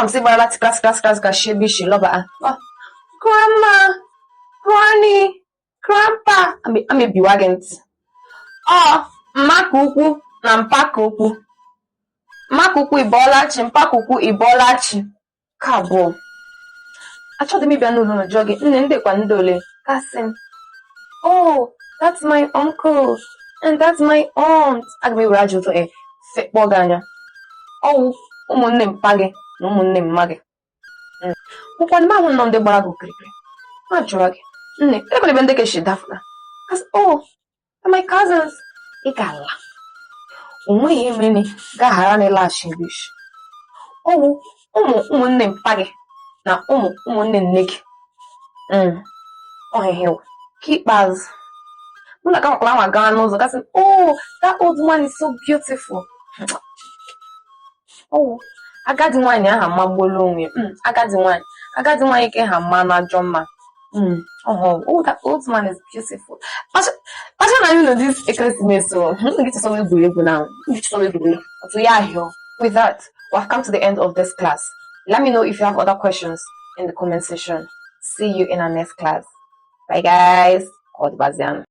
Ama m sị gbarala tikra tikra tikra tikra shi ebe ishi lọba. Ah, grandma, granny, grandpa, amebiwa gị ntị. Ọ mma ka ukwu na mpa ka ukwu. Mma ka ukwu, ịbọọla chi. Mpa ka ukwu, ịbọọla chi. Nke abụọ, achọghị m ịbịa n'ụlọ ụnụ jụọ gị, "Nne, ndekwa ndị ole?" Kasị m, "Oh, that's my uncle and that's my aunt." Aga m ewere ajọ ụtọ e fekpọọ gị anya. Ọwụ ụmụnne mpa gị na ụmụnne mma gị. Bụkwanụ m ahụ nọ ndị gbara gị okirikiri, ma jụrụ gị, "Nne, elekwala ebe ndị ka esi dafụta?" Kasị, "Oh, they're my cousins." Ị ga-ala, o nweghị ihe mere gaghara na ịlaghachi ebe isi. Ọwụ ụmụ ụmụnne mpa gị na ụmụ ụmụnne nne gị. Ọhịhị wụ nke ikpeazụ mụ na gawakwara nwa gaa n'ụzọ, gasị, "Oh, that old man is so beautiful." Oh, agadi nwaanyị ahụ amagbuola onwe. Agadi nwaanyị, agadi nwaanyị ke ha mma na ajọ mma. Oh, that old man is beautiful. Kpacha na anyị nọ this ekeresimesi o gị chọsọwa egwuregwu na gị chọsọwa egwuregwu otu ya ahịa. With that, we have come to the end of this class. Let me know if you have other questions in the comment section. See you in our next class. Bye guys. Ka ọ dịbazianụ.